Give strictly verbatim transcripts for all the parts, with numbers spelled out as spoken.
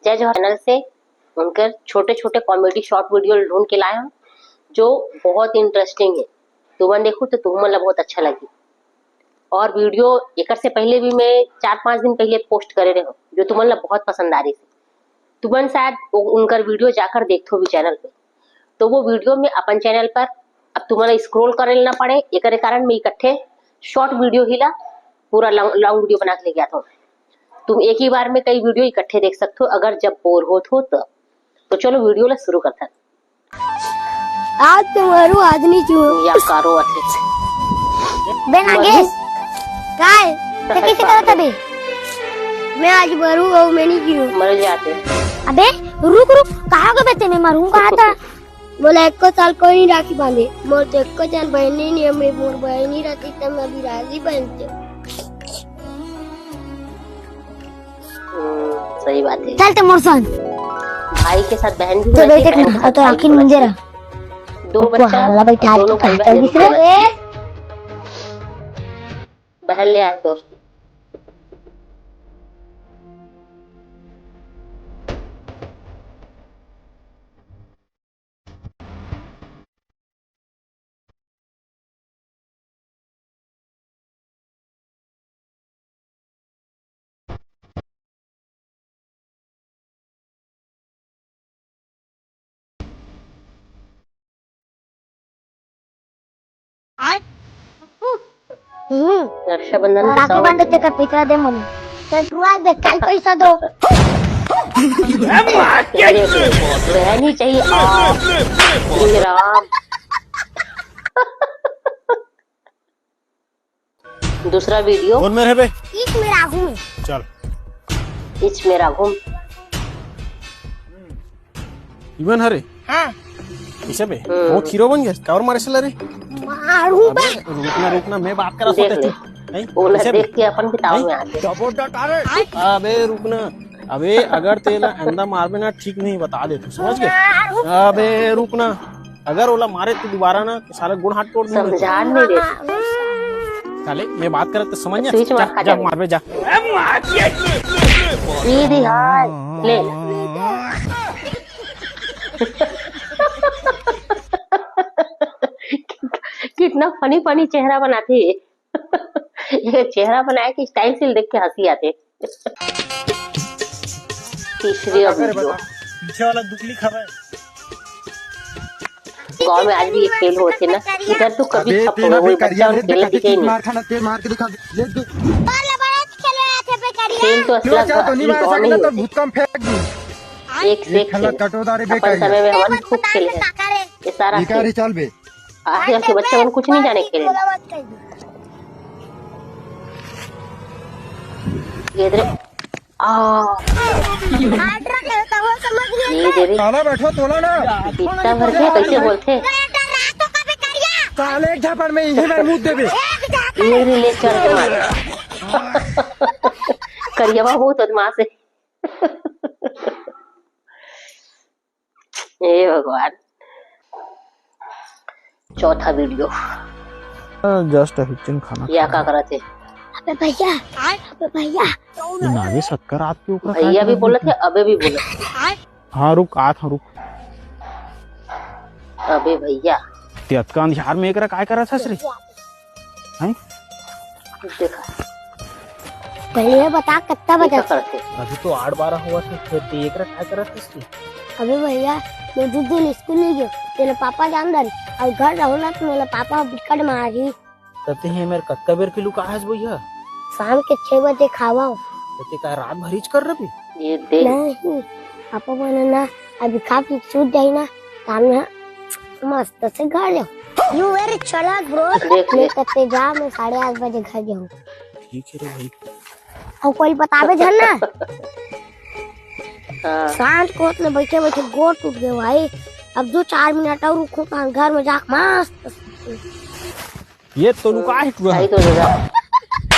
जय जोहार चैनल से उनकर छोटे-छोटे कॉमेडी शॉर्ट वीडियो ढूंढ के लाए हंव, जो बहुत इंटरेस्टिंग हे। तुमन देखहू त तुमन ला बहुत अच्छा लगही। और वीडियो एकर से पहले भी मैं चार पांच दिन पहले पोस्ट करे रहेंव, जो तुमन ला बहुत पसंद आ रही थी। तुमन शायद उ-, उनकर वीडियो जाकर देखथो भी चैनल पे, तो वो वीडियो मैं अपन चैनल पर, अब तुमन ला स्क्रॉल करे ला ना पड़े, एकरे कारण मैं इकट्ठे शॉर्ट वीडियो ही ला पूरा लॉन्ग, लॉन्ग वीडियो बना के लेके आथंव। तुम एक ही बार में कई वीडियो इकट्ठे देख सकथो, अगर जब बोर होत हो तब। तो चलो वीडियो ला शुरू करथन। आज तुम्हारू आदमी क्यों? या कारो आथे। बे नागेश, काय? ते कैसे करत अबे? मैं आज मरू अउ मैं नहीं जीऊँ। मर जाते। अबे रुक रुक, कहाँ गबे ते? मैं मरूँ कहा था। बोला एको साल कोई नहीं राखी बांधे। मोर तो एको जन बहन ही नहीं, हमरे मोर बहन ही रहती तब मैं अभी राखी बांधते। हम्म, सही बात है। चल ते मोर संग। भाई के साथ बहन भी तो वैसे ही बेटे पहन ना, सकती तो है, आखिर थोड़ा मुंजे सा। रहा। दो तो बच्चा, हाला बैठा दोनों के भाई पास बहन ये भी दूसरे। बहन ले आए दोस्त। हम्म। रक्षाबंधन का राखी सौ बांधे तेकर पैसा दे मने। चल तू आ दे, कल पैसा दो। अरे, बहन ही चाहिए। आ, श्री राम। दूसरा वीडियो। कौन में है बे? इच में राघू में। चल। इच में राघू में। इवन हरे। हाँ। कैसे बे? हम्म। वो खीरो बन गया, कावर मारे से रे? मारू अबे, बे। रुकना, रुकना, मैं बात करा देख सोते ले। हैं? ओला कैसे बे? देख के अपन भी ताव हैं? में आते। डबो डट, अरे। अबे, रुकना। अबे, अगर तेला अंडा मारबे ना, ठीक नहीं, बता दे तू, समझ गए? अबे, रुकना। अगर ओला मारे तू दोबारा ना, तो साला गोड़ हाथ तोड़ दूंगा। समझा नहीं दे। साले, मैं बात करत तो समझ ना। स्विच मार जा, खा जा, जाएगा। मारबे जा। ये दी हाय, ले। कितना फनी फनी चेहरा बनाते हैं। ये चेहरा बनाए के स्टाइल से देख के हंसी आते। तीसरी अब वीडियो। पीछे वाला दुकली खबर। गांव में आज भी ये खेल होते ना, इधर तो कभी अबे, खप तेरा हो, भी बच्चा करिया और रे, खेलने बेटा, दिखे ही नहीं। मार खाना, तेल मार के दिखा, ये दे। खेल तो असला गांव में ही होते। भूत कम फेंक दी। एक से एक खेल। कटोदारे अपन बेटा। समय में हमन खूब खेले हैं। ये सारा खेल। चल बे। आजकल के बच्चे मन कुछ नहीं जाने खेले। ये इधर। आ। ये दे रे। काला बैठो, तोला ना। इतना भर के कैसे बोलते? काले एक झापड़ में इही में मुंह देबे। ये रे ले चल के मार। करियावा बहुत बदमाश है। हे भगवान। चौथा वीडियो। जस्ट अभी चिन खाना या का करत हे? अबे भैया, अबे भैया। ये नागे सत्कार आपके ऊपर भैया भी बोलत हे, अबे भी बोलत हे। हाँ, रुक, आत हूँ, रुक। अबे भैया। ते अतका अंधियार में एकरा काय करत हस रे? हैं? देखा। पहले ये बता, कितना बजा? अभी तो आठ बारह हुआ था, फिर ते एकरा काय करत हस रे? अबे भैया, मैं दो दिन स्कूल नहीं गयो, तेरे पापा जान दर, और घर रहो ना तो मेरे पापा बिकट मारी। तो ते हे मेरे कत्ता बेर के लुका हस भैया? शाम के छह बजे खावा। तो ते का रात भर इच कर रहे? ये देख। नहीं, पापा बना ना, अभी खा पी सूत जाई ना, काम में मस्त से घर जाओ। You very चालाक bro। देख ले। मैं कत्ते जा, मैं साढ़े आठ बजे घर जाऊँ। ठीक है रे भाई। और कोई बतावे झन ना। हाँ। शांत को अपने बैठे बैठे गोड़ टूट गए भाई। अब दो चार मिनट और रुको तो घर में जाके मस्त। ये तो लुका है पूरा। सही तो जगह।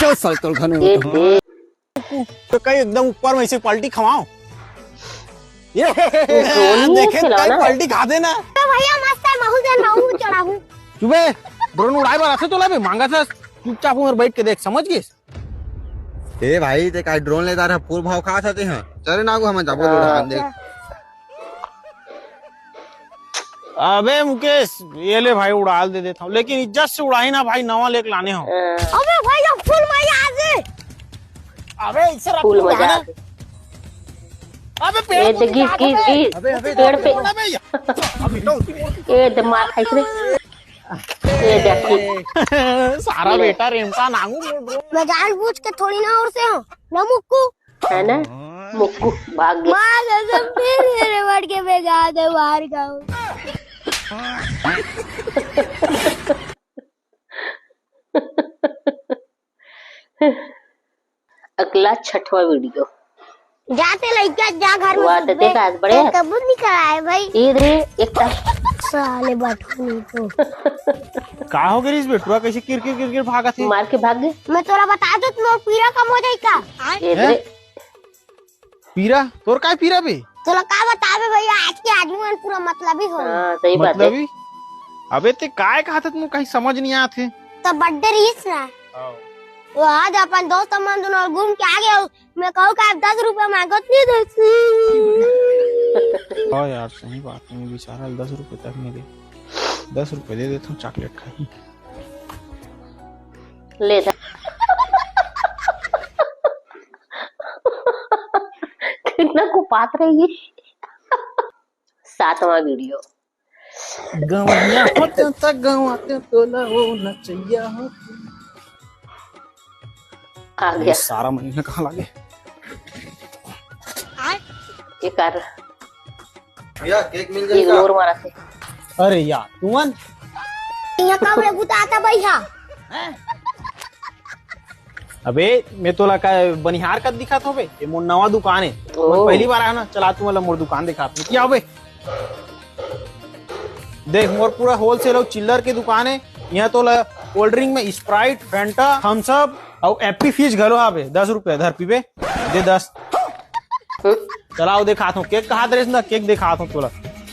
चल साल तोर घर में ये बैठो। देख। तो कहीं एकदम ऊपर में इसे पलटी खवाओ। ये ड्रोन ही देखे खिलाओ कहीं ना। पलटी खा देना। तो भैया मस्त है, महू दे, महू चढ़ाऊं। चुबे, ड्रोन उड़ाए बार आथे तोला बे, मांगा था। चुपचाप उमर बैठ के देख, समझ गए? ए भाई, ते काय ड्रोन ले जा रहा, फूल भाव खा सकते हैं। चले ना, हमन जाबो हाँ। उड़ान दे। अबे मुकेश, ये ले भाई, उड़ाल दे देता हूँ, लेकिन इज्जत से उड़ाई ना भाई, नवा लेके लाने हो। अबे भाई, अब फूल मार आज। अबे इसे रख फूल मजा ना। आ गया। अबे पेड़ ए, तो दे, गिर, गिर, गिर। अबे, अबे, पेड़ पे। अबे, अबे, ए, दे मार खाई रे। ए, देखी। सारा ले। बेटा रेमसा नांगू बोल रहा। मैं जानबूझ के थोड़ी ना और से हूँ ना मुक्कू। है ना? मुक्कू भाग गया। मार दे, फिर मेरे बढ़ के मैं जा दे बाहर गाँव। अगला छठवां वीडियो। जाते लइका जा घर में वाह, ते सुतबे। देख आज बड़े। तो कबूल नहीं कराए भाई। ये रे, एक टा- साले बटुआ नहीं तो। का हो गइस बेटुआ, कैसे किरकिर किरकिर भागत हे? मार के भाग गए। मैं तोला बता दूं, तुम्हारा पीरा कम हो जाए का? ये हैं? रे। पीरा? तोर काय पीरा बे? तोला का बताबे भैया, आज के आदमी मन पूरा मतलबी हो। हाँ, सही बात है। मतलबी? अबे ते काय कहा था, तुमको कहीं समझ नहीं आत हे। तो बर्थडे रहीस ना। हाँ। वो आज अपन दोस्त मन दोनों घूम के आ गए। मैं कहूँ का दस रुपया मांगत नहीं दस। हाँ यार, सही बात है, मैं बेचारा दस रुपये तक नहीं दे, दस रुपये दे देता हूँ, चॉकलेट खाई। ले जा। कितना कुपात रही है। सातवां वीडियो। गवैया होते त गवाते तोला वो नचैया होते। आ गया। सारा मन इहाँ कहाँ लागे? ये कर। भैया, केक मिल जाएगा? इग्नोर मारा थे। अरे यार, तुमन? यहाँ कब रे गुता आता भैया? अबे, मैं तोला का बनिहार कत दिखात होबे? ये मोर नवा दुकान है। ओ। मैं पहली बार आया ना, चला तू मतलब मोर दुकान दिखात हूँ। क्या बे? देख, मोर पूरा होलसेल और चिल्लर के दुकान है। यहाँ तोला कोल्ड ड्रिंक में स्प्राइट, फैंटा, थम्स अप और एप्पी फिज घलो हावे। दस रुपया धर पीबे, दे दस। चलाओ, दिखात हूँ, केक कहा दे ना, केक दिखात हूँ तोला।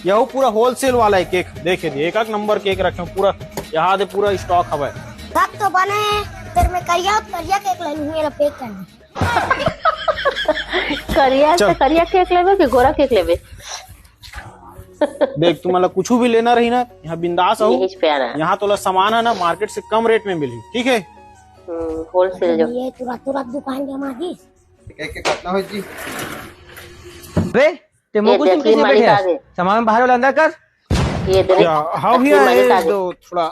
यहू पूरा होलसेल वाला है केक, देखे दे, एक एक नंबर केक रखे हूँ पूरा, यहाँ दे पूरा स्टॉक हवे। सब तो बने, फिर मैं करिया, करिया केक ले लूँ, मेरा पैक कर दे। करिया चल। से करिया केक लेबे कि गोरा केक लेबे? देख, तुमन ला कुछ भी लेना रही ना, यहाँ बिंदास हो। यही प्यारा। यहाँ तोला सामान है ना, मार्केट से कम रेट में मिली, ठीक है? हम्म, होलसेल जो। ये तुरंत, तुरंत दुकान जमा दी। केक के कितना हो जी? रे, ते ये मोको देखिए, तुम कैसे मालिक बैठे आ हैं? गए। सामान बाहर वाला अंदर कर। ये दे रे। क्या? हाँ भैया, ये दो थोड़ा।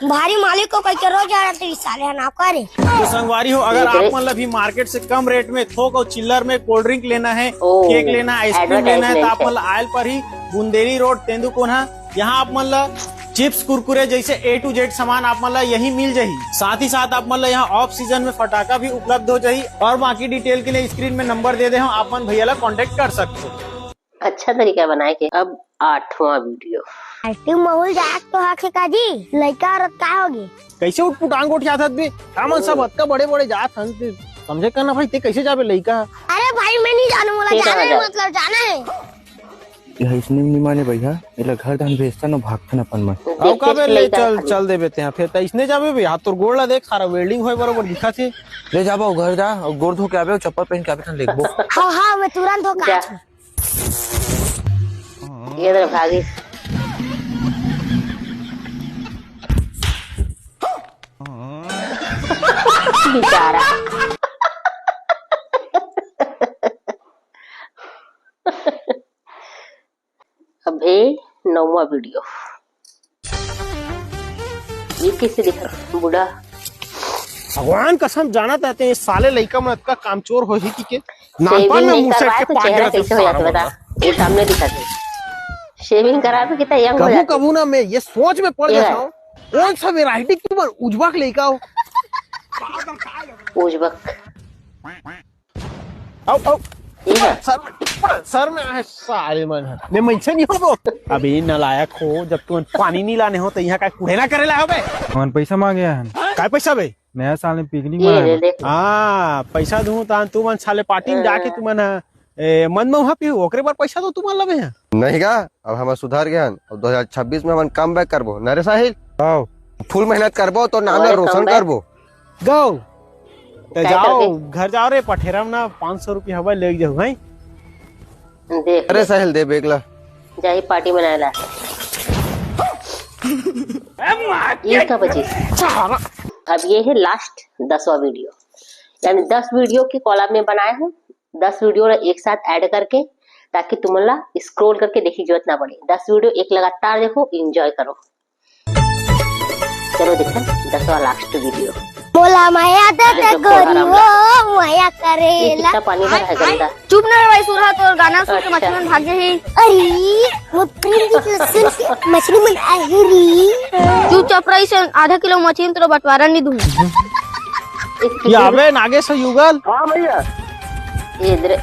भारी मालिक को कह के रोज आ रहा था, इस साले ना करे। तो संगवारी हो, अगर आप मन ला भी मार्केट से कम रेट में थोक और चिल्लर में कोल्ड ड्रिंक लेना है, ओ, केक लेना है, आइसक्रीम लेना है, तो आप मन ला आयल पर ही बुंदेली रोड, तेंदुकोना, यहाँ आप मन ला चिप्स, कुरकुरे जैसे A to Z सामान आप मन ला यही मिल जाही। साथ ही साथ आप मन ला यहाँ ऑफ सीजन में फटाका भी उपलब्ध हो जाही। और बाकी डिटेल के लिए स्क्रीन में नंबर दे दे हूँ, आप मन भैया ला कॉन्टेक्ट कर सकते हो। अच्छा तरीका बनाए के। अब आठवां वीडियो। आइसक्रीम महूल जात तो हक हे का जी? लइका औरत का होगे? कैसे उठपुटांग गोठियात हस बे? हमन सब अतका बड़े-बड़े जात हन, ते समझे कर ना भाई, ते कैसे जाबे लइका? अरे भाई, मैं नहीं जानू, मोला जाना है, मतलब जाना है। यह इसने नहीं माने भैया, एला घर धान भेजता न भागथन अपन मन। अउ का बे, ले चल, चल देबे तेहा, फेर त इसने जाबे बे, हाथ तोर गोड़ ला देख, सारा वेल्डिंग होए बरोबर दिखत हे। ले जाबो घर जा, अउ गोड़ धो के आबे, अउ चप्पल पहन के आबे, तहन लेगबो। हाँ, हाँ, मैं तुरंत धो के जा। आत हूँ। ये इधर भागी। बेचारा। अबे नौवां वीडियो। ये कैसे दिखा बूढ़ा? भगवान कसम, जानत हे ते साले लइका मन अतका कामचोर होही कि के। नानपन में मुंह सेट के पाक देना कैसे हो जाता, बता। ये सामने दिखा दे। शेविंग करा भी कितना यंग हो जाता। कभू ना मैं ये सोच में पड़ जाता हूँ, कौन सा वेराइटी के ऊपर उजबक लइका हो। उजबक। आओ, आओ। सर, सर में आहे सारे मन ह। मैं मनसे नहीं होबो। अबे नालायक हो, जब तुमन पानी नहीं लाने हो तो यहाँ का कुड़ेला करे ला हो बे? हमन पैसा मांगे हन। काय पैसा बे? नया साल में पिकनिक मनाए बर। हाँ, पैसा दूँ तान तुमन साले पार्टी में जाके तुमन ह, ए, मन में वहाँ पे ओकरे बर पैसा दो तुमन लबे हैं। नहीं गा, अब हम सुधर गए हन। अब दो हज़ार छब्बीस में हमन कम बैक करबो। ना रे साहिल? आओ। फुल मेहनत करबो, तो नाम ला रोशन करबो। गौ, ते जाओ, घर जाओ रे, पठेरा में ना पाँच सौ रुपया हवा ले जाओ, हैं? देख अरे ले। साहिल, दे बेग ला। जाही पार्टी मनाए ला। ये का बची? अब ये है लास्ट दसवां वीडियो, यानी दस वीडियो के कॉलम में बनाए हूँ, दस वीडियो ला एक साथ ऐड करके, ताकि तुमन ला स्क्रॉल करके देखे की जरूरत ना पड़े। दस वीडियो एक लगातार देखो, एंजॉय करो। चलो देखन दसवां लास्ट वीडियो। मोला मया दे दे गोरी वो, मया करेला। कितना पानी भरा है गंदा। चुप ना रे भाई सुरहा, तोर गाना सुन के मछली मन भाग जाही। अरे, वो प्रेम गीत ला सुन के मछली मन आही री। चुपचाप रही से आधा किलो मछली तोर बंटवारा नहीं दूंगा। ये आवे नागेश युगल। हाँ भैया। इधर।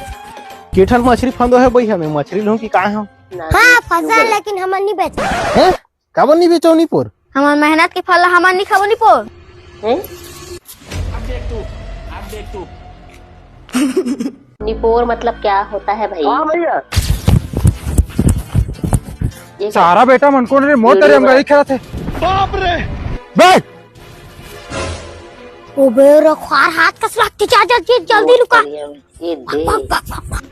केठन मछली फंदो है भैया, मैं मछली लूँ कि का है? हाँ, फंसा, लेकिन हमन नहीं बेचा। हैं? काबर नहीं बेचो निपोर? हमर मेहनत के फल ला हमन नहीं खाबो निपोर। हैं? अब देख तू, अब देख तू। निपोर मतलब क्या होता है भाई? हाँ भैया। ये क्या? सारा बेटा मन कोन रे मोर तरिया में गाड़ी खेलत हे। बाप रे। बे! ओ बे रे, ख्वार हाथ कस लागथे, जा, जा, जा, जल्दी लुका। ये दे। भाग, भाग, भाग, भाग।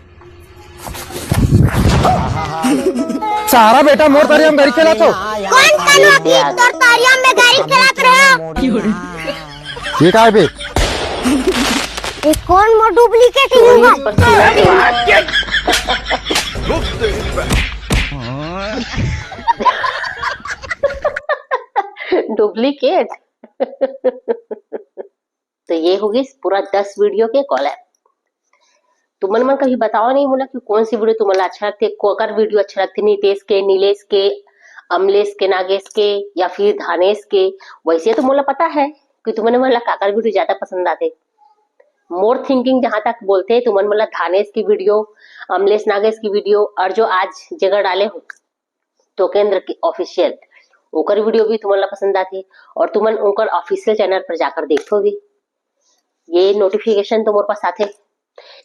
सारा बेटा मोर तरिया में गाड़ी खेलत हो। कौन कनवा की तोर तरिया में गाड़ी खेलत रहे? ये काय बे? ये कौन मोर डुप्लीकेट ही होगा? डुप्लीकेट। तो ये होगी पूरा दस वीडियो के कॉलम। तुमन मन कभी बताओ नहीं मोला कि कौन सी वीडियो तुमन ला अच्छा लगथे, कोकर वीडियो अच्छा लगथे, नितेश के, नीलेश के, अमलेश के, नागेश के या फिर धानेश के। वैसे तो मोला पता है कि तुमन मन ला काकर वीडियो ज्यादा पसंद आथे। मोर थिंकिंग जहां तक बोलथे, तुमन मन ला धानेश की वीडियो, अमलेश नागेश की वीडियो और जो आज जेकर डाले हो तोकेंद्र के ऑफिशियल, ओकर वीडियो भी तुमन ला पसंद आथे और तुमन ओकर ऑफिशियल चैनल पर जाकर देखो भी। ये नोटिफिकेशन तो मोर पास आथे,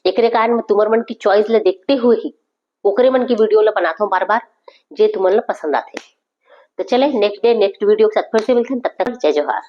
एकरे कारण मैं तुमर मन की चॉइस ले देखते हुए ही ओकरे मन की वीडियो ला बनाथों बार बार, जे तुमन ला पसंद आथे। तो चले नेक्स्ट डे नेक्स्ट वीडियो के साथ फिर से मिलते हैं, तब तक जय जोहार।